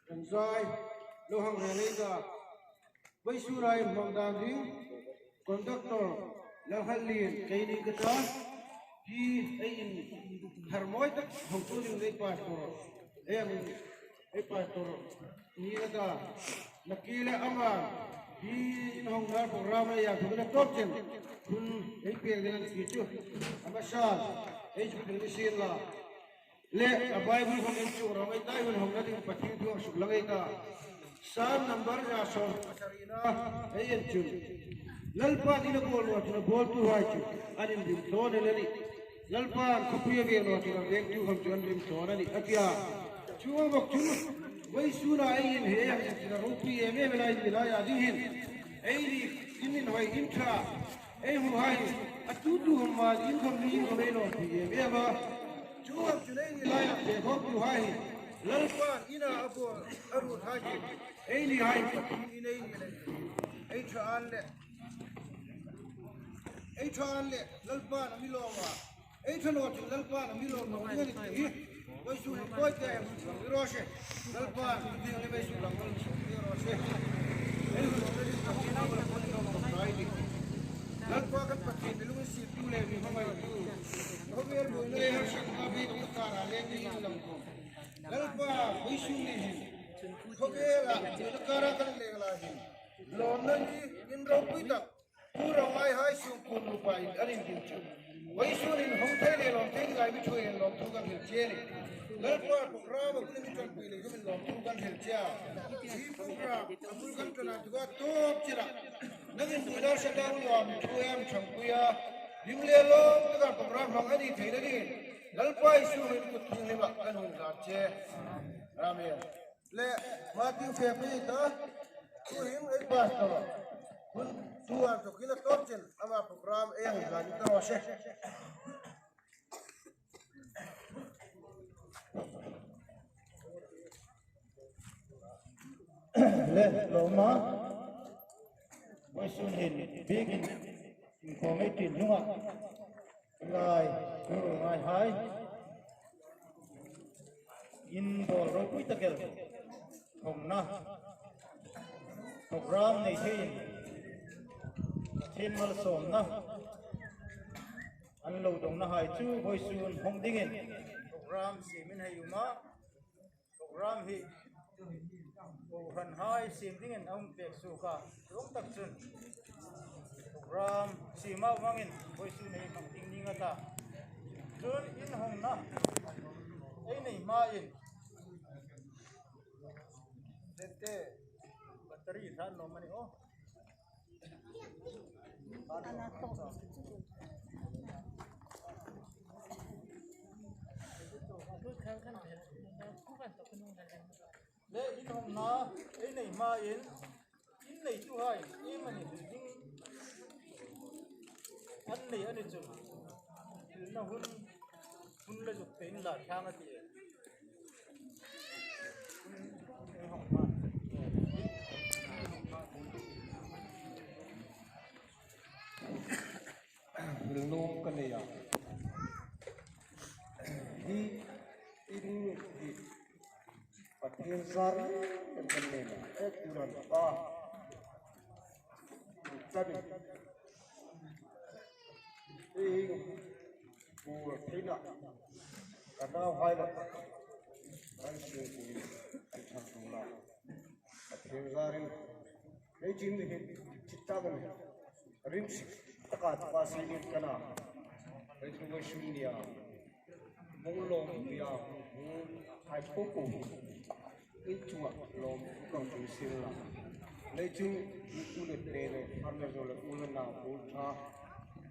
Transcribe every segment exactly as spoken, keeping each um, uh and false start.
Kan zai lo hang rel ei ta. Vawisuna inhmang dan ding conductor Lalhalien keini ka ta. Hi ei inharmawi tak hotu ding ei pastor, ei ang, ei pastor ni ka ta. Nakie le ama hi inhawngna program ei a thuk na tawp chen hun ei pek ding an ti chu. A hmasa ei chu pil ni sien la. Le a Bible khom en chu ro ei ta, hun hawngna ding Pathien thu a suklang ei ta. Psalm number za sawm pasarina ei en chu. Lalpan in a bawl naw chun a bawltuhai chu an inrim thawn el a nih. Lalpan khawpui a veng naw chun a vengtu khom chu an rim thawn a nih, a ti a. Chuong bawk chun vawisuna ei inhei ang chun a ropui em em a, ei inhei lai a ding hin. Eini in inhawi in ṭha. Ei hmuhai a tu tu hmang in khom ni in khom ei lawmpui em em a. Chuong bawk chun eini laia fe khawmtuhai Lalpan ina a bawl a ruothai chu einihai Pathien in ei ni le. Ei ṭha an le, ei ṭha an le Lalpan a mi lawm a. Ei ṭha naw chun Lalpan a mi lawm naw ding a nih ti hi vawisun hin poi te em suk ni raw se. Lalpan a ding le vawisun lam hung suk ni raw se. Ei hun le ding Pathien a mi lawm naw ding. Lalpa kan Pathien, mi lunginsiettu le mi hmangaitu. Khawvel buoina le harsatna mi dong ka ra le ni lam ko. Lalpa, vawisun ni hin khawvela buoina kara kan leng lai hin lawmna ni in ropui tak. Pu Rongaihai sungkuo nupa in an indin chu vawisun hin hung thei le lawm thei dinga mi ṭhuoi lawmthu kan hril che a nih. Lalpa, program a bul mi ṭanpui le khom lawmthu kan hril che a. Hi program a bul kan ṭan a, tuka tawp chena nangin buoina sa dang lo mi ṭhuoi am ṭhangpui a. Lim le lawm taka program hmang a ni theina dingin Lalpa Isu hmingin kut thienghlim a kan hung zar che. Amen. Le Matthew fe pei ta. Tuhin ei pastor hun tuar to kila tor chen ama program ei ang zan ta ro se. Le lawma vawisun hin biekin inkhawm ei ṭin hnunga lai Pu Rongaihai in bawl ropui tak el khawmna program nei theiin Pathien malsawmna an lo dongnahai chu vawisun hawng dingin program siemin hei um a. Program hi kohranhai siem dingin a hung pek suok a, chuong tak chun program siema hmangin vawisun ei hmang ding ning a ta. Chun inhawngna ei nei hmain tete battery hran lawm a ni aw. Le inhawngna ei nei hmain in neituhai iemani hril ding an nei a ni chun hrilna hun hun le zuk te inla thang a tih. Hril nuom ka nei a. Hi in hi Pathien zar kan nei a. E turan pa tani. Ei, pu thina. Ka nauhai la. Kan sungkuo in kan thang tung la. Pathien zarin ei chin hi chit tak a ni. Rim si taka tu pa si ni ka na. Ei tu vawisun nia. Hung lawmpui a, hung hai po po. In chunga lawm kan tum sien la. Leichung u le te le, har le zo le, u le nau, u tha,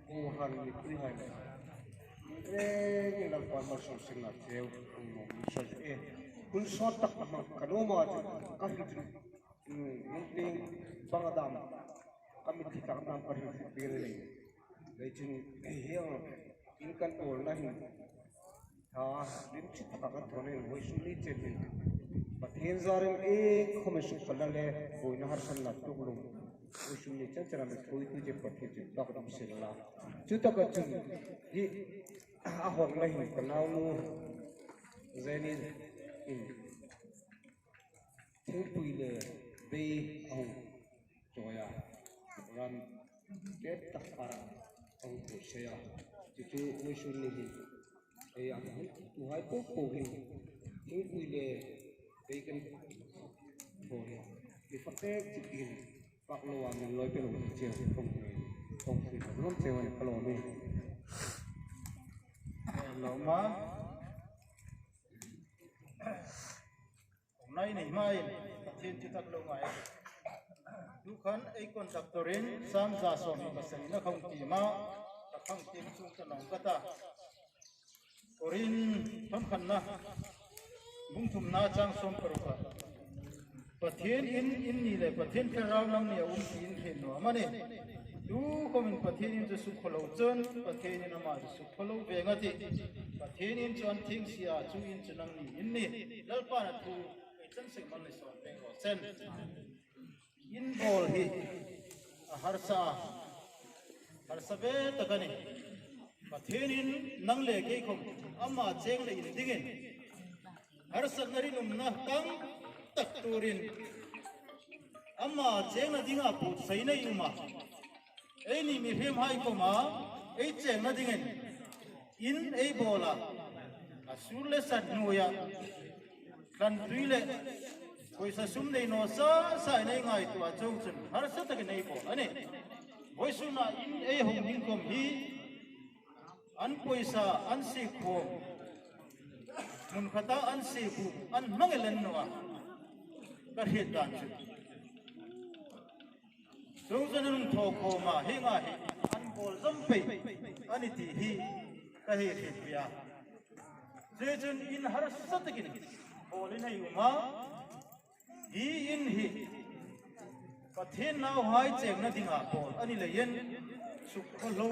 u han ni tu hai le. Rengin Lalpan malsawm sien la cheu, hung lawm sa e. Hun sawt tak hmang ka nuom a chu, ka hriet chu. Hung tling bang a dam. Ka mit hi tak dam ka hriet chu bil le. Leichung hi ang in kan awlna hin. Tha lim chit taka kan thawn a, vawisun ni chen hin Pathien zarin ei khawm ei suk pal le buoina harsatna tuklum vawisun ni chen chena mi ṭhuoitu che Pathien chu bak dam sien la. Chu taka chun hi a hawng la hin ka naunu Jenny Thingpui le bei a hung chawi a, ram tet tak a hung buotsai a. Chu chu vawisun ni hi ei ang ang tuhai po po hi thingpui le bei kan thaw hi mi fak tek chik dingin fak lo a min lawi pe lo che kong kong kong lawm che wan ka lawm e. Lawm a. Nai nei hmain Pathien chu tak lo ngai. Tu khan ei conductor-in sang za sawm hi ka seng na khawng ti ma, ka khawng ti chung ta nong ka ta. Korin thawnkhatna bung thumna chang sawm paruk a. Pathien in, in ni le Pathien thlarau nangni a um ti in hriet naw am a ni? Tu khawmin Pathien in chu sukkhawlo chun Pathien in ama chu sukkhawlo veng a tih. Pathien in chu an thing si a, chu in chu nangni in ni. Lalpan a thu ei chan seng mal ni sawm pek raw se. In bawl hi a harsa a, harsa ve tak a nih. Pathien in nang le kei khawm ama chengna in dingin harsatna rinumna tam tak tuorin ama chengna dinga buotsaina ei um a. Eini mihriemhai khawma ei chengna dingin in ei bawl a, a sur le sat hnuoia tlan tui le pawisa sum nei naw sa sa in ei ngaituo a, chuong chun harsa takin ei bawl a nih. Vawisuna in ei hung ding khawm hi an pawisa an sie khawm, hmun khata an sie khawm, an hmang el an naw a, ka hriet dan chu. Chuong chun an thaw khawm a, hieng ang hi an bawl zawm pei a ni ti hi ka hei hrietpui a. Chuleiin in harsa takin bawlin ei um a. Hi in hi Pathien nauhai chengna dinga bawl a ni leiin sukkhawlo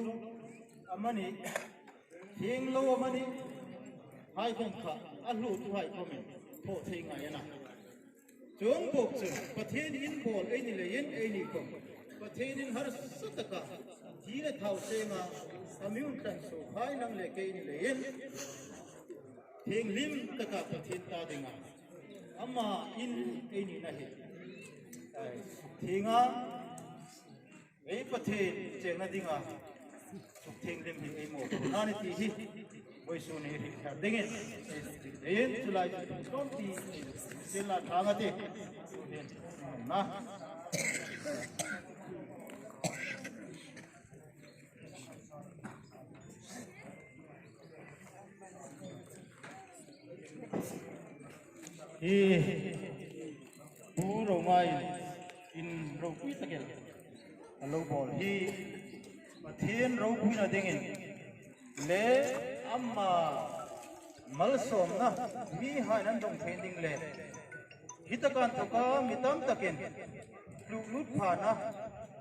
amanih, thienglo amanih hai khawm kha a hluotuhai khawmin thaw thei ngai a na. Chuong bawk chun Pathien in bawl ei ni leiin eini khawm Pathien in harsa taka thi le thau senga a mi hung tlan suokhai nang le kei ni leiin thienghlim taka Pathien ta dinga ama in ei nina hi, ai, thienga ei Pathien chengna dinga sukthienghlim hi ei mawphurna a ni ti hi vawisun ni hi hriet thar dingin ei zuk ti leiin chu lai chu sawm ti ei zuk ti la thang a tih. Na. Hi Pu Rongai in ropui tak el a lo bawl hi Pathien ropuina dingin le ama malsawmna mihai an dawng thei ding le hi taka inthoka mi tam takin tluklut phana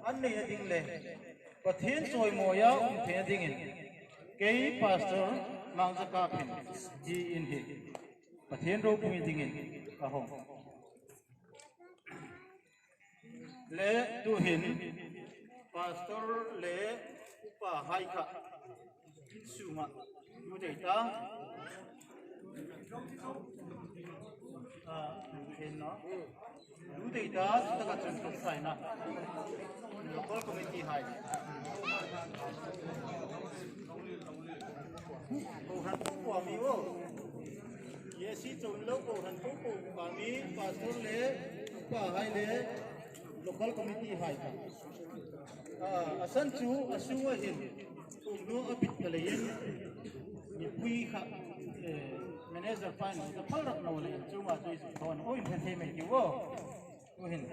an neina ding le Pathien chawimawia um theina dingin kei Pastor Mangzakapin hi in hi Pathien ropui dingin ka hawng. Le tuhin Pastor le upahai kha in sunga lu dei ta. A, hin no. Lu dei ta, taka chun tum sai na. Local committee hai. Kohran po po a mi o. Ye si chun lo kohran po po a mi, Pastor le upahai le local committee hai. A, a san chu a sunga hin. Kum no a bit ka leiin mipui kha, eh, manager pa in ka phal rak naw leiin chunga chu i zuk thawn. Oi, thei thei mai ki wo. Tuhin.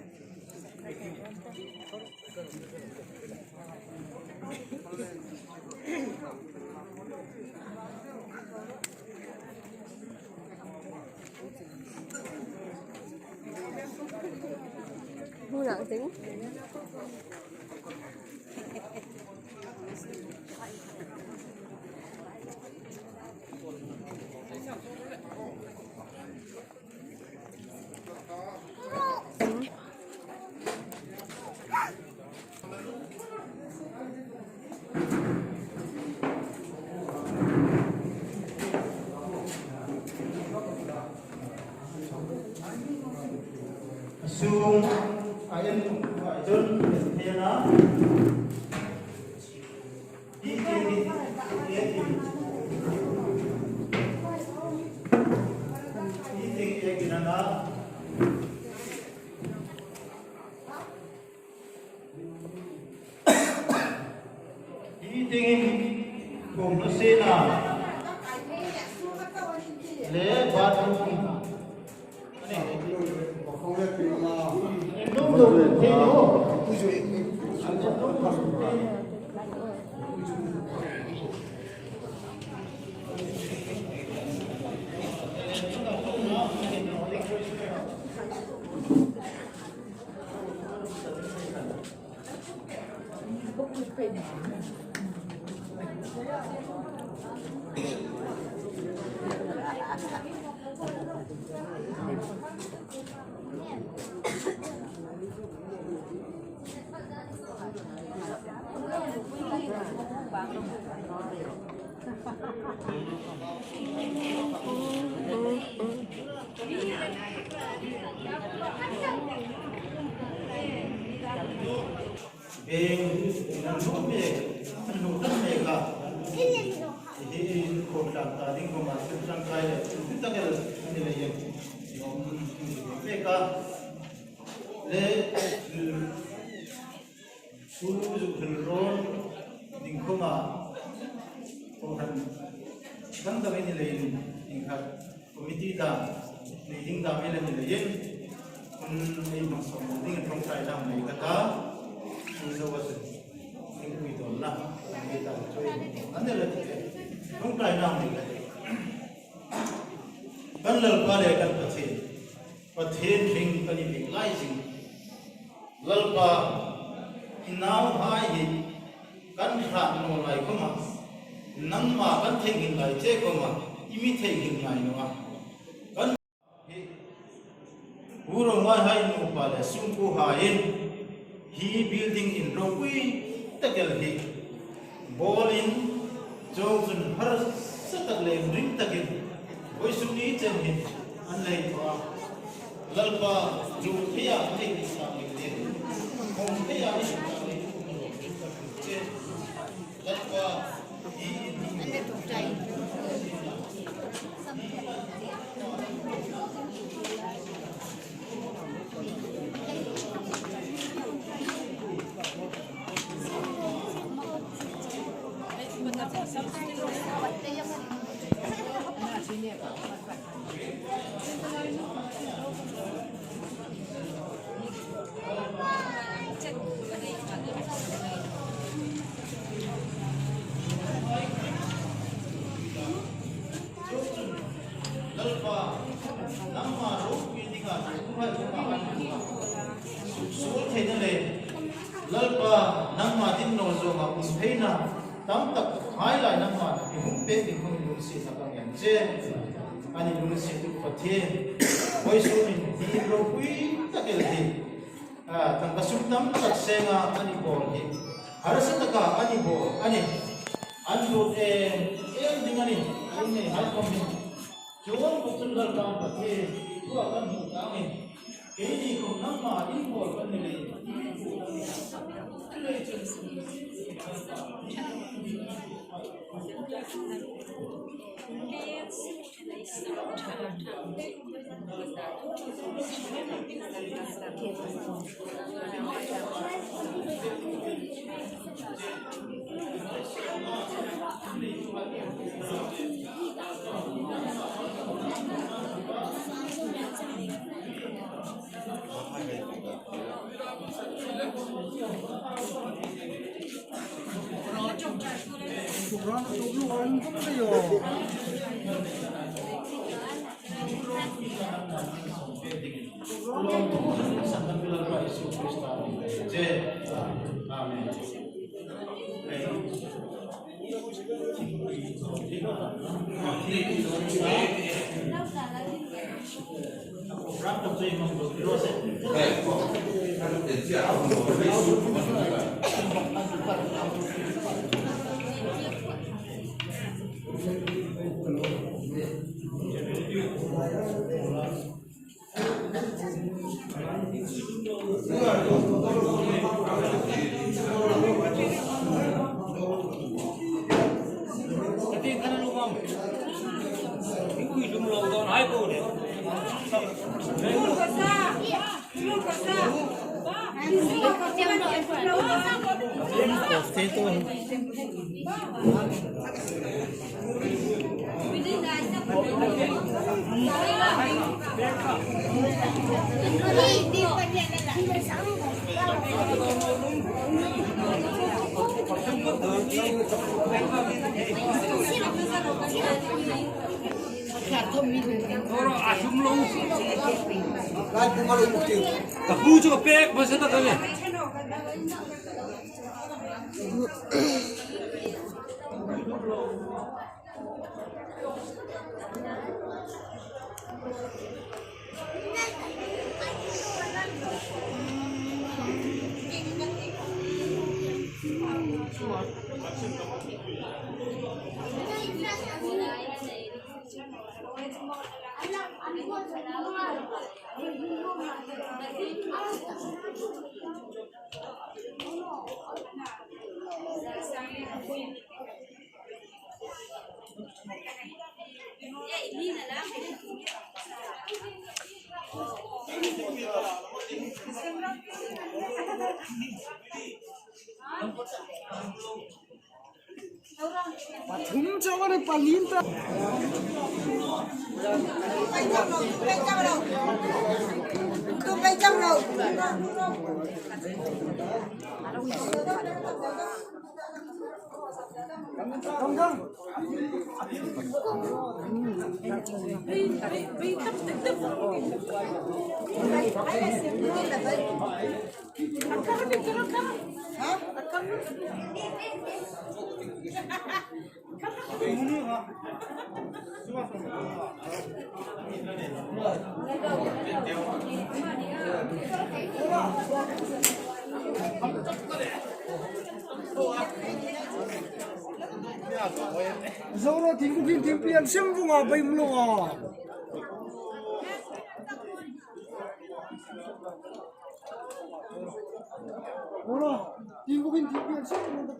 Hmu nang ting. Chung a en tum a chun en thei a na. Hi tieng hi, hi tieng hi. Hi tieng hi a na. Hi tieng hi. Kum na se na. Le bathroom. Beng, nan hnu mek, nan hnu tam mek a. Hi khawm tlang ta ding khawma, thil ṭangkai le, thil tak el a ni leiin. Hi hawm mek a. Le, thu zuk hril rawn ding khawma, khawm han dang dang a ni leiin, ieng khat. Committee dam, nei ding dam ei la ni leiin, hun ei hmang sawm ding ṭawngṭai dam nei ka ta, ei lo a sut, ei pui dawn la, ei ta chu, an ni la ti, ṭawngṭai dam nei ka ta. Kan Lalpa le kan Pathien, Pathien hring kan inbik lai zing. Lalpa, i nauhai hi kan hrat naw lai khawma, nangma kan theinghil lai che khawma, i mi theinghil ngai naw a. Kan hi, Pu Rongngaihai nupa le sungkuohaiin hi building in ropui tak el hi bawlin, chuongchun harsa tak le ring takin vawisun ni chen hin an lei thaw a. Lalpa, zu thei a, thei ni sa mi te, hawm thei a, ni sa mi te, Lalpa, hi in Lalpa, nangma ropui dinga, suol theina le, Lalpa, nangma din naw zawnga um theina tam tak hai lai nangma i hung pek ding khawm i lungsietna ka ngen che. An i lungsiettu Pathien, vawisun hin hi ropui tak el hi, a, tangka sum tam tak senga an i bawl hi, harsa taka an i bawl a nih. An lut em em ding a nih, an nei hai khawm hi. Chuong bawk chun Lalpa Pathien, tua kan hmu ta a nih. Keini khawm nangma in bawl kan ni leiin, Amen. Ka pu chu ka pek hmasa ta ka le. Pathum chau a ni, pali an ta. Zoro thing bukin thing pian sem vunga bai mlo a. Ora, thing bukin thing pian sem vunga.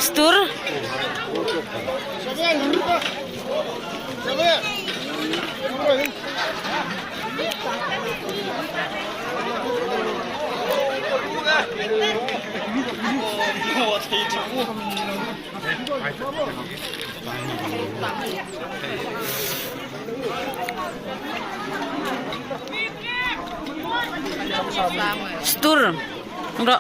Stur. Stur. Ro.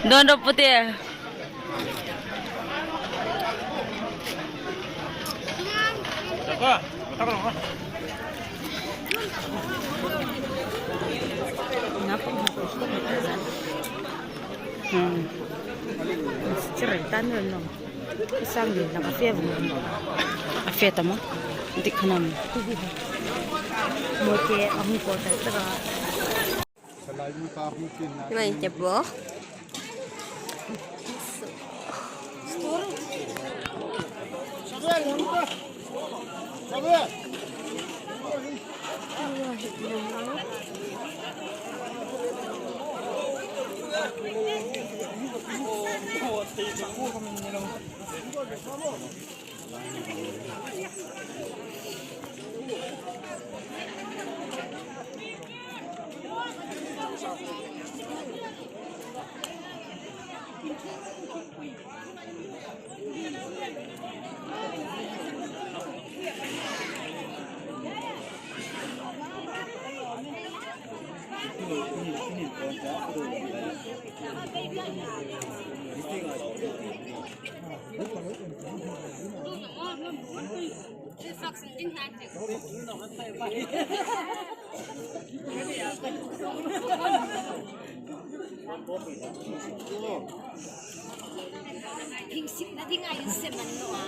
Don ro pute. Hmm. Chirai tan ran lo. Sang ni na ka fe vung. A fe ta mo. Dik khanam. Mo ke a hung ko ta ta. Ngai te bo. Hing sipna ding a insem a ni naw a.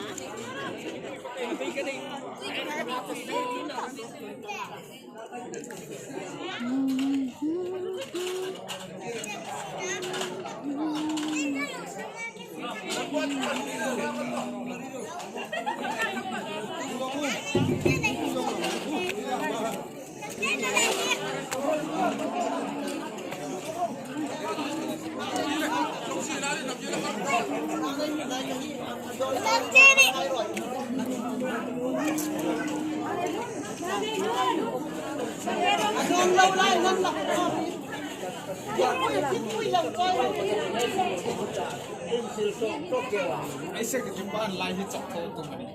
Ei se ka tum ban lai hi chak tho tum a ni.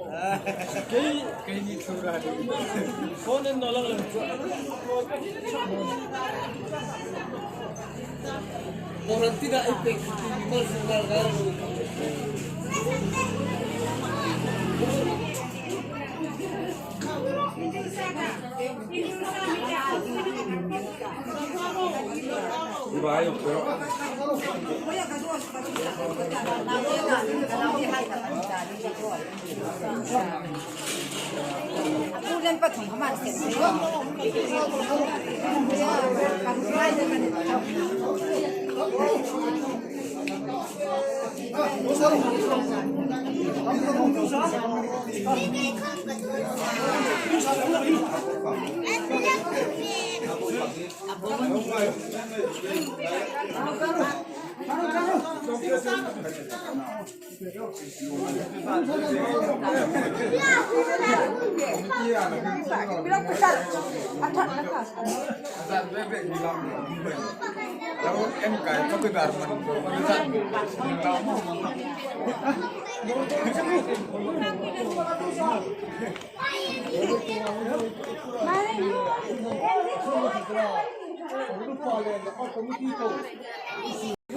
Kei, kei ni thu ra ni. Phone in no lang lang chu. Koran ti da ei pek ti ni mal sung gal gal.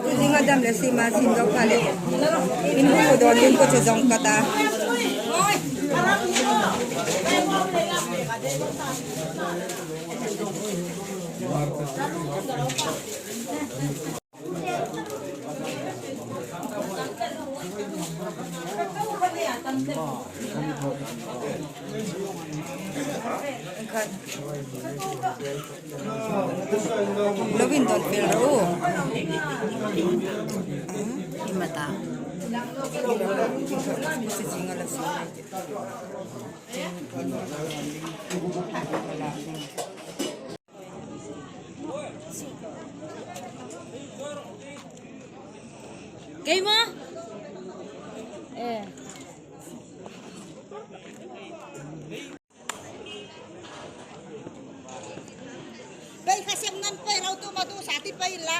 Chu ding a dam le sima sin dawk pha le. In hmu dawn ding ko chu zawng ka ta. Lovin don fel ro. Ima ta. Keima? Eh. Pei kha sem nan pei rau tu ma tu sa ti pei la.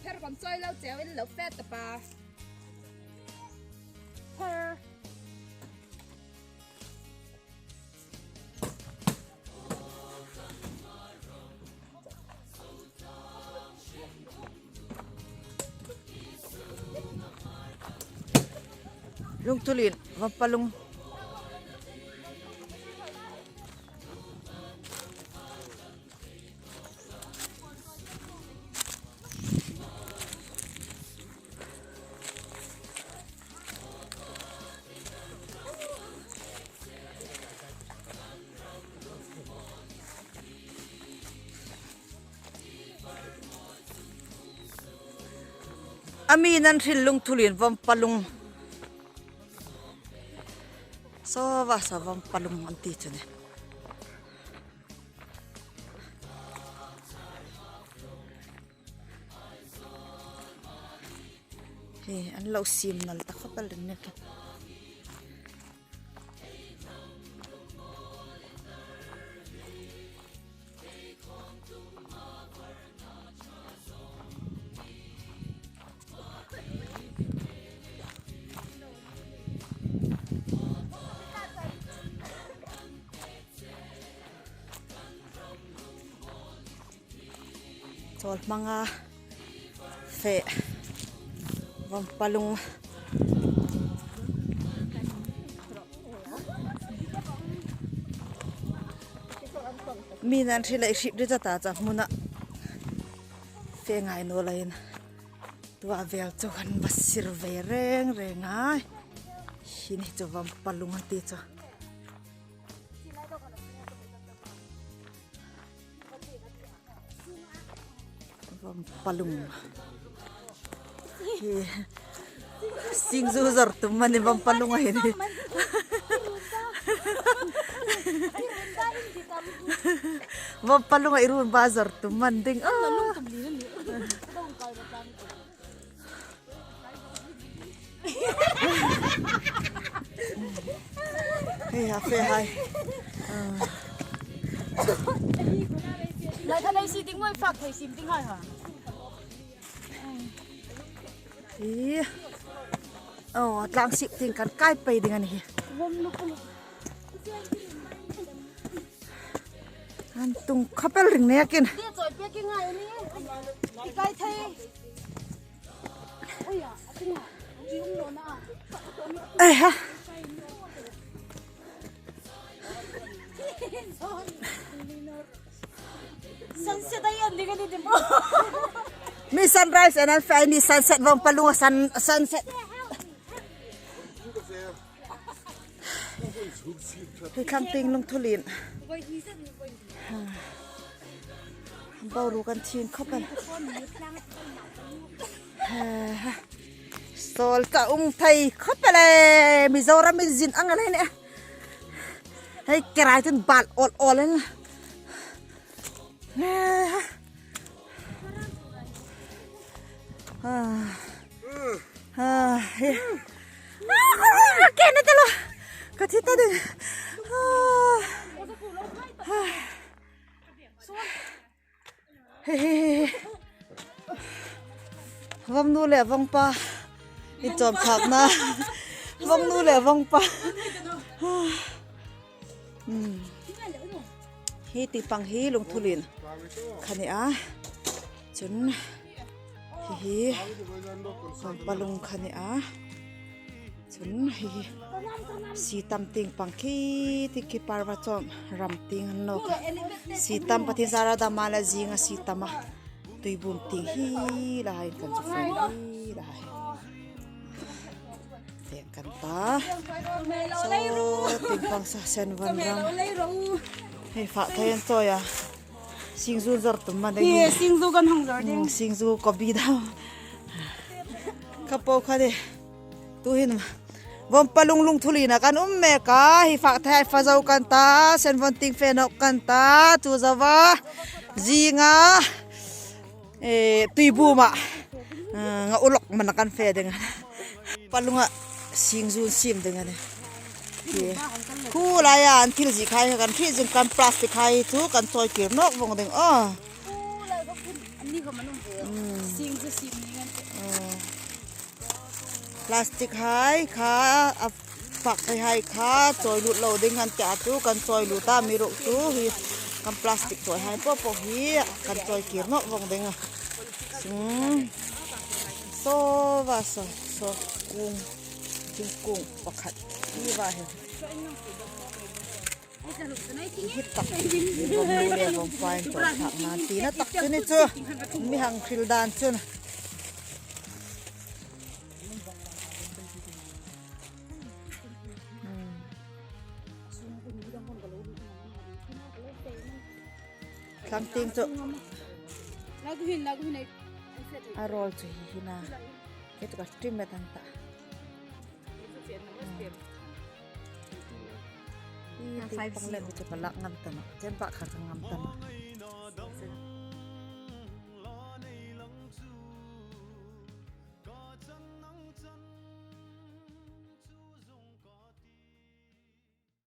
Pher khom chawi lo cheu in lo fe ta pa. Pher. Lungthulin, va pa lung. A mi nan hril lungthulin Vampalung. Saw va saw Vampalung an ti chu ni. Hi, an lo siem nal ta khawp el ring nek. Chawlhmanga fe Vampalung. Mi nan hril ei hril ri ta ta cha hmuna fe ngai naw leiin. Tua vel chu kan va sir ve reng reng a. Hi ni chu Vampalung an ti chu. Vampalung. Hi. Singzu zor tum mani Vampalung a hi ni. Vampalung a i run ba zor tum man ding. Ah. Hei, a fe hai. Ah. Lai kha lai si ding maw, fak thei sim ding hai ha. Hi. Oh, tlang sip ding kan kai pei ding a ni hi. An tung khawp el ring nekin. Ti chawi pek i ngai ni. I kai thei. Ai ha. Sunset ai an ding a ni dim. Mi sunrise an an fe, ni sunset Vampalung a sun, sunset. Hi Tlangtieng lungthulin. Boruok an thing khawp el. Sawl ta um thei khawp el e. Mizoram in zin ang a ni e. Hei kerai tun bal ol ol in. Ah, ah, he. Ah, ke na telo. Ka thi ta ding. Ah. Ah. He, he, he, he. Vawngnu le vawngpa. I chawm thakna. Vawngnu le vawngpa. Ah. Hmm. Hi tieng pang hi lungthulin kha ni a. Chun hi hi Vampalung kha ni a. Chun hi hi Sitam tieng pang khi ti khi par va chawm ram tieng an nawk. Sitam Pathien zara dam a la zinga Sitam a. Tuibum tieng hi la hai kan chu fai hi la hai. Tieng kan ta. Saw tieng pang saw Senvon ram. Hei fak thei an chawi a. Singzu zor tum man ding. Hi, singzu kan hang zor ding. Hmm, singzu kobi dam. Ka po kha de. Tuhin Vampalung lungthulin a kan um mek a, hi fak thei fa zo kan ta, Senvon tieng fe nawk kan ta, chu zoa zinga. Eh, Tuibum a, ah, nga ulok man kan fe ding. Palunga singzu siem ding a ni. Khu laia an thil zie khai kan thi zing kan plastic khai chu kan chawi kir nawk vong ding. Oh. Hmm. Oh. Plastic hai kha, a fak thei hai kha, chawi lut lo ding an tia chu, kan chawi lut a, mi ruk chu hi, kan plastic chawi hai po po hi, kan chawi kir nawk vong ding a. Hmm. Saw va saw, saw kung, thingkung pakhat hi va hi. Hi tak, vawngnu le vawngpa in chawi thakna tina tak chu ni chu. Mi hang hril dan chun. Hmm. Tlangtieng chu. A rawl chu hi hi na. Ei chu ka trim met an ta. Ih, five zero. Pang le mi chu ka lak ngam ta nawh. Chen pa kha ka ngam ta nawh.